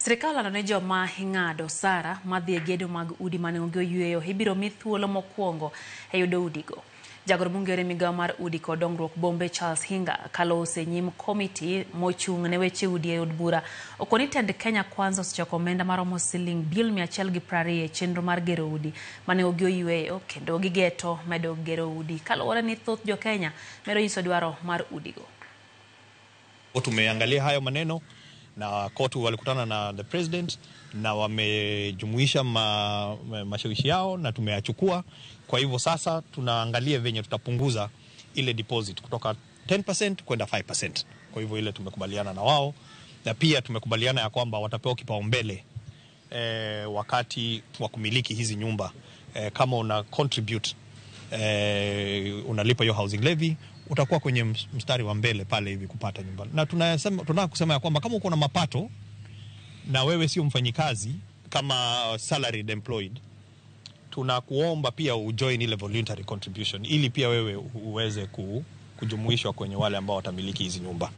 Sirikal olando ne joma ing'ado osara madhi e gedo mag udi ma nengogi oyueyo ibiro mi thuolo mokwongo e yudo udigo. Jagoro mong'ere migawo mar udi kod dongruok bombe Charles Hinga kaloso e nyim komiti mochung' ne weche udi e od bura okoni tend Kenya Kwanza osechoko omenda maromo siling bilion 120 e chenro mar gero udi ma nengogi oyueyo kendo gigeto medo gero udi kaluwore ni thoth jo Kenya medo nyiso dwaro mar udigo. Tumeangalia hayo maneno na COTU walikutana na the president na wamejumuisha mashawishi yao na tumeyachukua. Kwa hivyo sasa tunaangalia venye tutapunguza ile deposit kutoka 10% kwenda 5%. Kwa hivyo ile tumekubaliana na wao, na pia tumekubaliana ya kwamba watapewa kipaumbele wakati wa kumiliki hizi nyumba. Kama una contribute unalipa hiyo housing levy, utakuwa kwenye mstari wa mbele pale hivi kupata nyumba. Na tunataka kusema ya kwamba kama uko na mapato na wewe sio mfanyikazi kama salaried employed, tunakuomba pia ujoin ile voluntary contribution ili pia wewe uweze kujumuishwa kwenye wale ambao watamiliki hizi nyumba.